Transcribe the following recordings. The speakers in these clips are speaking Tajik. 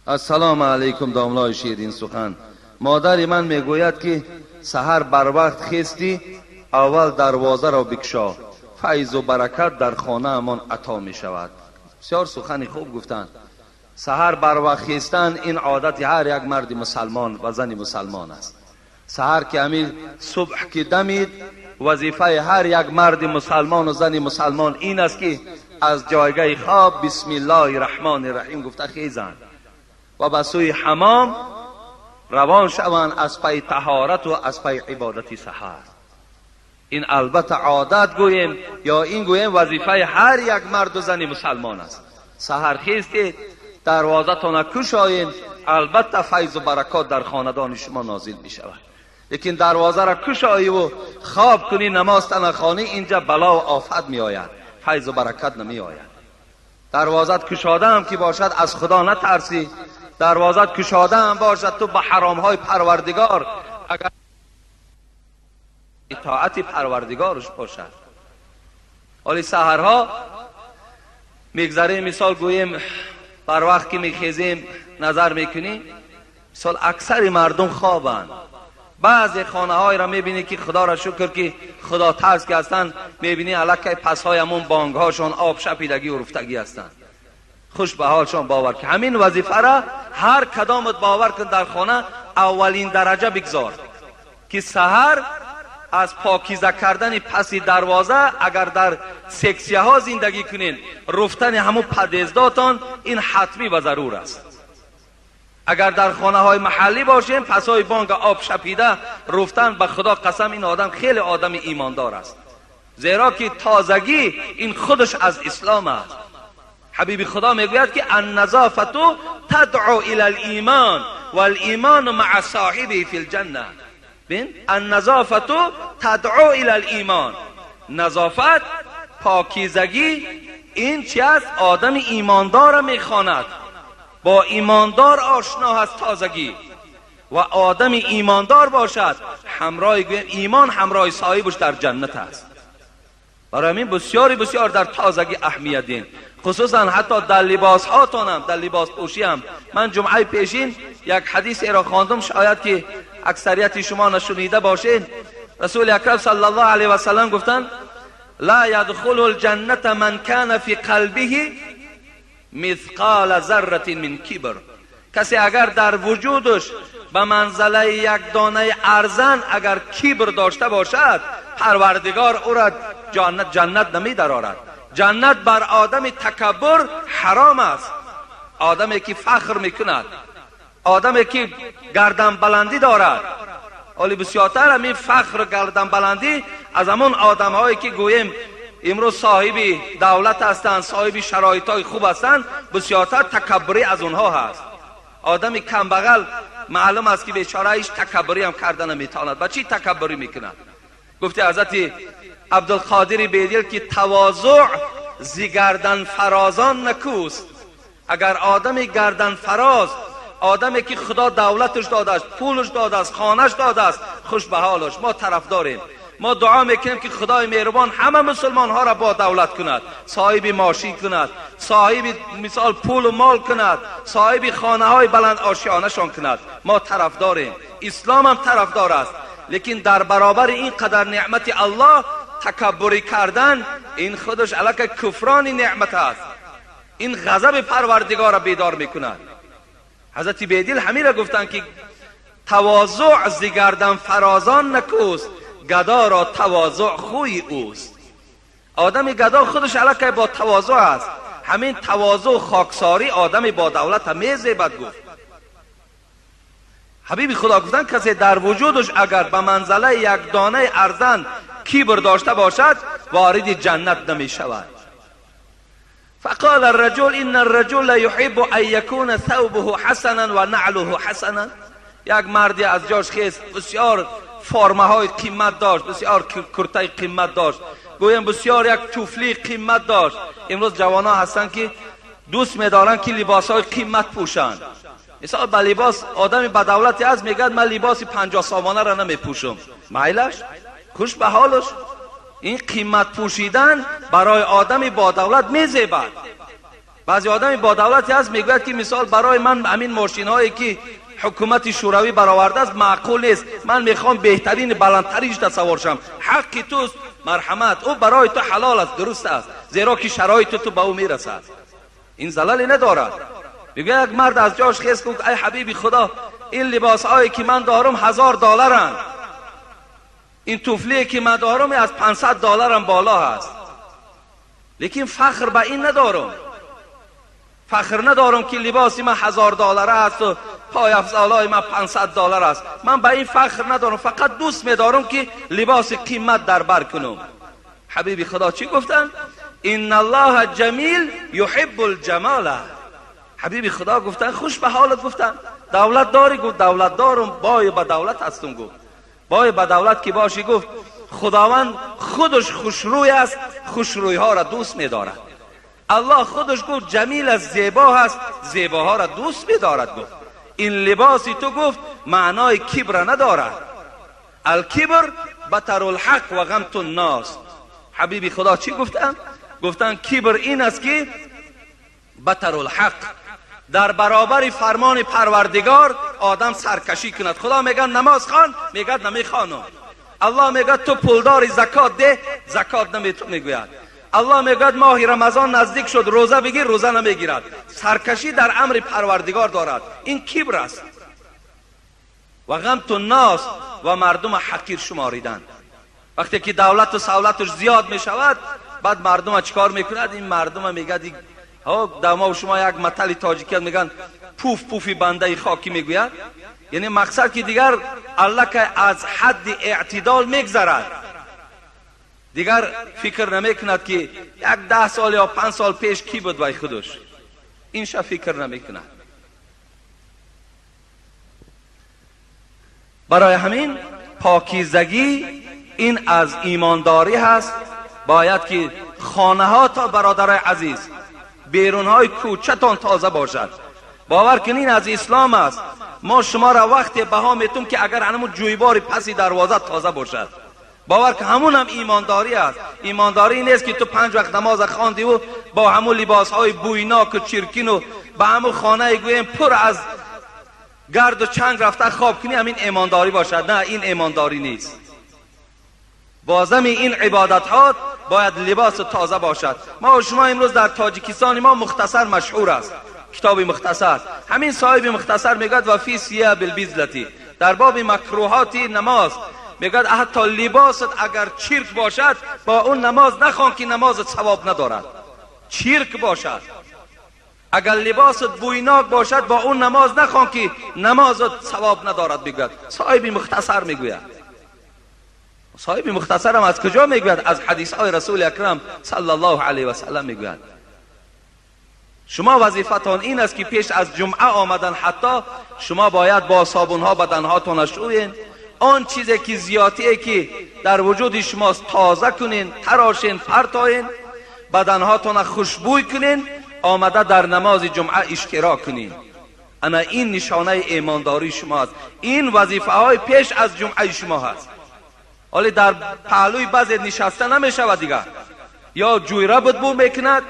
Ассалому алайкум, домлои ширин сухан. Модари ман мегӯяд, ки саҳар барвақт хестӣ, аввал дарвозаро бикушо, файзу баракат дар хонаамон ато мешавад. Бисёр сухани хуб гуфтанд. Саҳар барвақт хестан ин одати ҳар як марди мусалмон ва зани мусалмон аст. Саҳар ки ҳамин субҳ ки дамид, вазифаи ҳар як марди мусалмону зани мусалмон ин аст, ки аз ҷойгаҳи хоб бисмиллоҳи раҳмони раҳим гуфта хезанд ва ба сӯи ҳамом равон шаванд аз пайи таҳорату аз пайи ибодати саҳар. Ин албатта одат гӯем ё ин гӯем, вазифаи ҳар як марду зани мусалмон аст. Саҳар хестед, дарвозатона кушоед, албатта файзу баракот дар хонадони шумо нозил мешавад. Лекин дарвозаро кушоиву хоб кунӣ, намозта нахонӣ, инҷа балову офат меояд, файзу баракат намеояд. Дарвозат кушодаам ки бошад, аз Худо натарсӣ, дарвозат кушодаам бошад, ту ба ҳаромҳои Парвардигор агар итоати Парвардигорш бошад. Ҳоли саҳарҳо мегзарем, мисол гӯем, барвақт ки мехезем, назар мекунӣ, мисол, аксари мардум хобанд. Баъзе хонаҳоеро мебинӣ, ки Худоро шукр, ки худотарс ки ҳастанд, мебинӣ аллакай пасҳои ҳамон бонгҳошон об шапидагӣ руфтагӣ ҳастанд. Хуш ба ҳолшон. Бовар ки ҳамин вазифара ҳар кадомат, бовар кун, дар хона аввалин дараҷа бигзор, ки саҳар аз покиза кардани паси дарвоза, агар дар сексияҳо зиндагӣ кунед, руфтани ҳамун подъездотон ин ҳатмӣ ва зарур аст. Агар дар хонаҳои маҳаллӣ бошем, пасҳои бонга об шапида руфтан, ба Худо қасам, ин одам хеле одами имондор аст, зеро ки тозагӣ ин худаш аз ислом аст. Ҳабиби Худо мегӯяд, ки анназофату тадъу ила лимон валимону маа соҳибиҳи фи лҷанна. Бин, анназофату тадъу ила лимон, назофат, покизагӣ ин чи аст? Одами имондора мехонад, бо имондор ошно ҳаст тозагӣ ва одами имондор бошад, ҳамроҳи, гӯем, имон ҳамроҳи соҳибаш дар ҷаннат аст. Барои ҳамин бисёри бисёр дар тозагӣ аҳамият дин, хусусан ҳатто дар либосҳотонам, дар либоспӯшиам. Ман ҷумъаи пешин як ҳадисеро хондум, шояд ки аксарияти шумо нашунида бошед. Расули акрам саллаллоҳу алайҳи васаллам гуфтанд: ла ядхулу лҷанната ман кана фи қалбиҳи мисқола зарратин мин кибр. Касе агар дар вуҷудаш ба манзалаи як донаи арзан агар кибр дошта бошад, Парвардигор ӯро ҷаннат намедарорад. Ҷаннат бар одами такаббур ҳаром аст. Одаме ки фахр мекунад, одаме ки гарданбаландӣ дорад. Ҳоли бисёртар ҳамин фахру гарданбаландӣ аз ҳамон одамҳое ки, гӯем, имрӯз соҳиби давлат ҳастанд, соҳиби шароитҳои хуб ҳастанд, бисёртар такаббурӣ аз онҳо ҳаст. Одами камбағал маълум аст, ки бечора ҳеҷ такаббурӣ ҳам карда наметавонад. Ба чӣ такаббурӣ мекунад? Гуфти ҳазрати Абдулқодири Бедил, ки тавозӯъ зи гарданфарозон накӯст. Агар одами гарданфароз, одаме ки Худо давлаташ додааст, пулаш додааст, хонаш додааст, хуш ба ҳолаш, мо тарафдорем. Мо дуо мекунем, ки Худои меҳрубон ҳама мусулмонҳоро бо давлат кунад, соҳиби мошин кунад, соҳиби, мисол, пулу мол кунад, соҳиби хонаҳои баланд ошиёнашон кунад. Мо тарафдорем, исломам тарафдор аст. Лекин дар баробари ин қадар неъмати Аллоҳ такаббурӣ кардан ин худаш аллакай куфрони неъмат аст, ин ғазаби Парвардигорро бедор мекунад. Ҳазрати Бедил ҳамира гуфтанд, ки тавозӯъ зи гарданфарозон накӯст, гадоро тавозӯъ хӯи ӯст. Одами гадо худаш аллакай бо тавозӯъ аст. Ҳамин тавозӯъ, хоксорӣ одами бо давлата мезебад, гуфт ҳабиби Худо. Гуфтанд, касе дар вуҷудаш агар ба манзалаи як донаи арзан кибр дошта бошад, вориди ҷаннат намешавад. فقال الرجل إن الرجل يحب أن يكون ثوبه حسنا ونعله حسنا. یک مردی از جاش خیست، بسیار فرمه قیمت داشت، بسیار کرتای قیمت داشت، گویم بسیار یک توفلی قیمت داشت. امروز جوان ها هستند که دوست میدارن که لباس های قیمت پوشند. مثال، با لباس آدمی با دولتی از میگد من لباس 50 سامانه را نمیپوشم. میلش، خوش به حالش. این قیمت پوشیدن برای آدمی با دولت میزیبد. بعضی آدمی با دولتی هست میگوید که مثال برای من همین ماشین هایی که حکومت شوروی برآورده است معقول نیست، من میخوام بهترین بلندترینش تصور شم. حق توست، مرحمت، او برای تو حلال است، درست است، زیرا که شرایط تو به او میرسد، این زللی ندارد. میگه یک مرد از جاش خیز گفت ای حبیبی خدا، این لباس هایی که من دارم $1000، این توفلی که من دارم از $500 بالا هست، لیکن فخر به این ندارم، فخر ندارم که لباس من $1000 است و پای افضالای من $500 است. من به این فخر ندارم، فقط دوست میدارم که لباس قیمت در بر کنم. حبیبی خدا چی گفتن؟ ان الله جمیل یحب الجمال. حبیبی خدا گفتن خوش به حالت، گفتن دولت داری؟ گفت دولت دارم، بای به دولت هستم. گفت بای به دولت که باشی؟ گفت خداوند خودش خوشروی است، خوشروی ها را دوست میدارد. الله خودش گفت جمیل است، زیبا هست، زیباها را دوست میدارد. گفت این لباسی تو گفت معنای کبر ندارد، الکبر بطر الحق و غمت الناس. حبیبی خدا چی گفتن؟ گفتن کبر این است که بطر الحق، در برابر فرمان پروردگار آدم سرکشی کند. خدا میگه نماز خوان، میگه نمیخوانم. الله میگه تو پولداری زکات ده، زکات نمیگوید. الله میگوید ماه رمضان نزدیک شد، روزه بگیر، روزه نمیگیرد. سرکشی در امر پروردگار دارد، این کبر است. و غمت الناس، و مردم حقیر شماریدن. وقتی که دولت و سولتش زیاد میشود، بعد مردم چیکار میکند؟ این مردم میگه ها، در ما و شما یک متل تاجیکی میگن پوف پوفی بنده خاکی میگوید، یعنی مقصد که دیگر الله که از حد اعتدال میگذرد، دیگر فکر نمیکند که یک 10 سال یا 5 سال پیش کی بود وای خودش، این شا فکر نمیکند. برای همین پاکیزگی این از ایمانداری هست. باید که خانه ها تا برادرای عزیز، بیرون های کوچه تان تازه باشد. باور کنین از اسلام است. ما شما را وقت بها میتون که اگر همون جویبار پسی دروازه تازه باشد، باور که همون هم ایمانداری است. ایمانداری نیست که تو 5 وقت نماز خواندی و با همون لباس های بویناک و چرکین و با همون خانه گویم پر از گرد و چنگ رفته خواب کنی، همین ایمانداری باشد. نه، این ایمانداری نیست. بازم این عبادت ها باید لباس تازه باشد. ما و شما امروز در تاجیکستان ما مختصر مشهور است، کتاب مختصر. همین صاحب مختصر میگوید و فی ثیاب البذلتی، در باب مکروهات نماز میگوید حتی لباست اگر چرک باشد با اون نماز نخوان که نمازت ثواب ندارد. چرک باشد، اگر لباست بویناک باشد با اون نماز نخوان که نمازت ثواب ندارد. میگوید صاحب مختصر میگوید. صاحب مختصر هم از کجا میگوید؟ از حدیث های رسول اکرم صلی الله علیه و سلم میگوید. شما وظیفتان این است که پیش از جمعه آمدن حتی شما باید با صابون ها بدنهاتان شوین، آن چیزی که زیادیه که در وجود شماست تازه کنین، تراشین، پرتاین، بدنهاتان خوشبوی کنین، آمده در نماز جمعه اشتراک کنین. انا این نشانه ایمانداری شما است. این وظیفه های پیش از جمعه شما هست. حالی در پهلوی بعضی نشسته نمیشود دیگر، یا جویره بود بو میکند،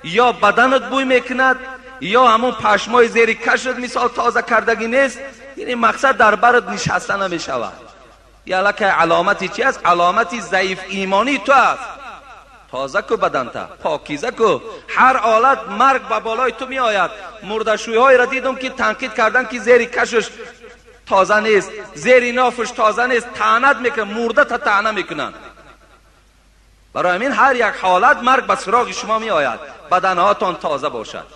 یا بدنت بوی میکند، یا همون پشمای زیر کشت مثال تازه کردگی نیست. یعنی مقصد در برد نشسته نمیشود. یا لکه علامتی چی است؟ علامتی ضعیف ایمانی تو است. تازه کو بدنت، پاکیزه کو. هر حالت مرگ به بالای تو می آید. مردشوی را دیدم که تنقید کردن که زیر کشش تازه نیست، زیر نافش تازه نیست، طعنت میکنن، مرده تا طعنه میکنن. برای همین هر یک حالت مرگ به سراغ شما می آید. بدنهاتان تازه باشد،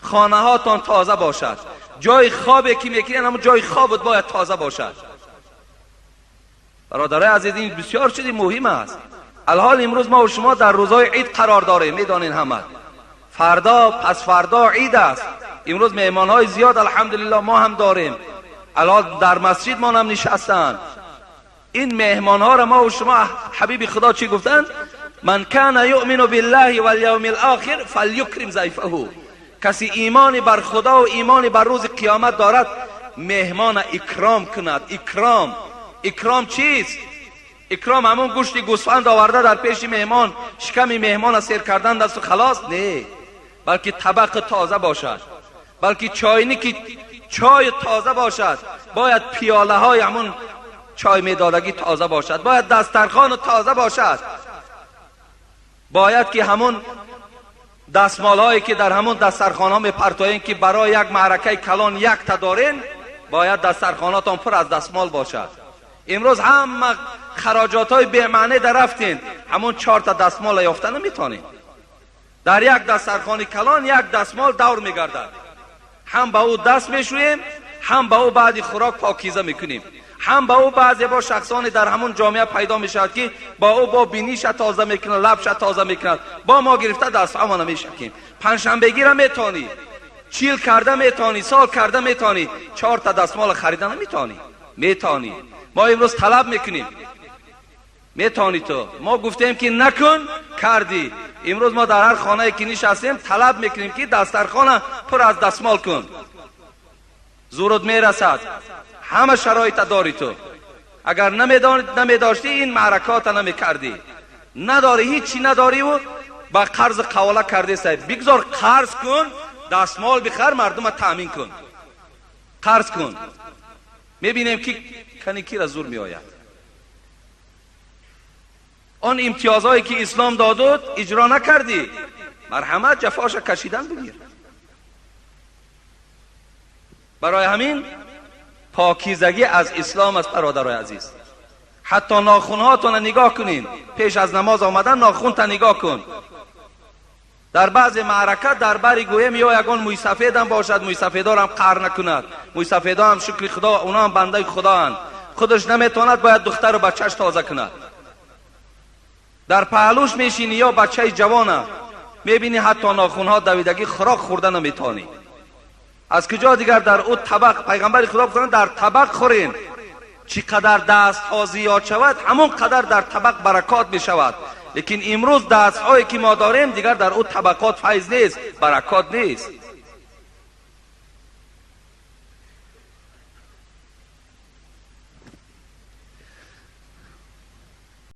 خانه هاتان تازه باشد، جای خوابی که میکنین همون جای خوابت باید تازه باشد. برادرای عزیز این بسیار چیزی مهم است. الحال امروز ما و شما در روزهای عید قرار داریم، میدانین همه. فردا پس فردا عید است. امروز مهمانهای زیاد الحمدلله ما هم داریم، الان در مسجد ما هم نشستن. این مهمانها را ما و شما حبیب خدا چی گفتن؟ من کان یؤمن بالله والیوم الاخر فلیکرم ضیفه. کسی ایمان بر خدا و ایمان بر روز قیامت دارد مهمان اکرام کند. اکرام، اکرام چیست؟ اکرام همون گوشت گوسفند آورده در پیش مهمان، شکم مهمان سیر کردن دست و خلاص؟ نه. بلکه طبق تازه باشد، بلکه چاینی چای تازه باشد، باید پیاله های همون چای میدادگی تازه باشد، باید دسترخوان تازه باشد، باید که همون دستمال هایی که در همون دسترخوان ها میپرتوین که برای یک معرکه کلان یک تا دارین، باید دسترخواناتان پر از دستمال باشد. امروز همه خراجات های بی‌معنی در رفتین، همون 4 تا دستمال یافته نمیتونین. در یک دسترخوان کلان یک دستمال دور میگردد، هم با او دست میشوییم، هم با او بعد خوراک پاکیزه میکنیم، هم با او بعضی با شخصانی در همون جامعه پیدا میشود که با او با بینیش تازه میکنه، لبش تازه میکنه، با ما گرفته دست همانه میشکیم. پنجشنبگی را میتونی، چیل کرده میتونی، سال کرده میتونی، 4 تا دستمال خریده نمیتونی. میتونی. ما امروز طلب میکنیم، میتونی تو. ما گفتیم که نکن، کردی. امروز ما در هر خانه که نشستیم طلب میکنیم که دسترخوانه پر از دستمال کن. زورت میرسد، همه شرایط داری تو. اگر نمیداشتی این معرکات نمیکردی. نداری، هیچی نداری و با قرض قواله کردی. صاحب بگذار قرض کن، دستمال بخر، مردم تأمین کن، قرض کن. میبینیم که کنی کی را زور میآید. آن امتیازهایی که اسلام دادود اجرا نکردی، مرحمت جفاش کشیدن بگیر. برای همین پاکیزگی از اسلام است برادرای عزیز. حتی ناخونهاتون نگاه کنین، پیش از نماز آمدن ناخون تا نگاه کن. در بعض معرکه در بری گویم یا یگان موی سفید هم باشد، موی سفیدار هم قهر نکند. موی سفیدا هم شکر خدا، اونا هم بنده خدا هستند. خودش نمیتواند، باید دختر و بچهش تازه کند. در پهلوش میشینی یا بچه جوانه، میبینی حتی ناخونها دویدگی، خوراک خورده نمیتونی. از کجا دیگر در او طبق؟ پیغمبر خدا گفتند در طبق خورین، چقدر دست ها زیاد شود همون قدر در طبق برکات می شود. لیکن امروز دست هایی که ما داریم دیگر در او طبقات فیض نیست، برکات نیست.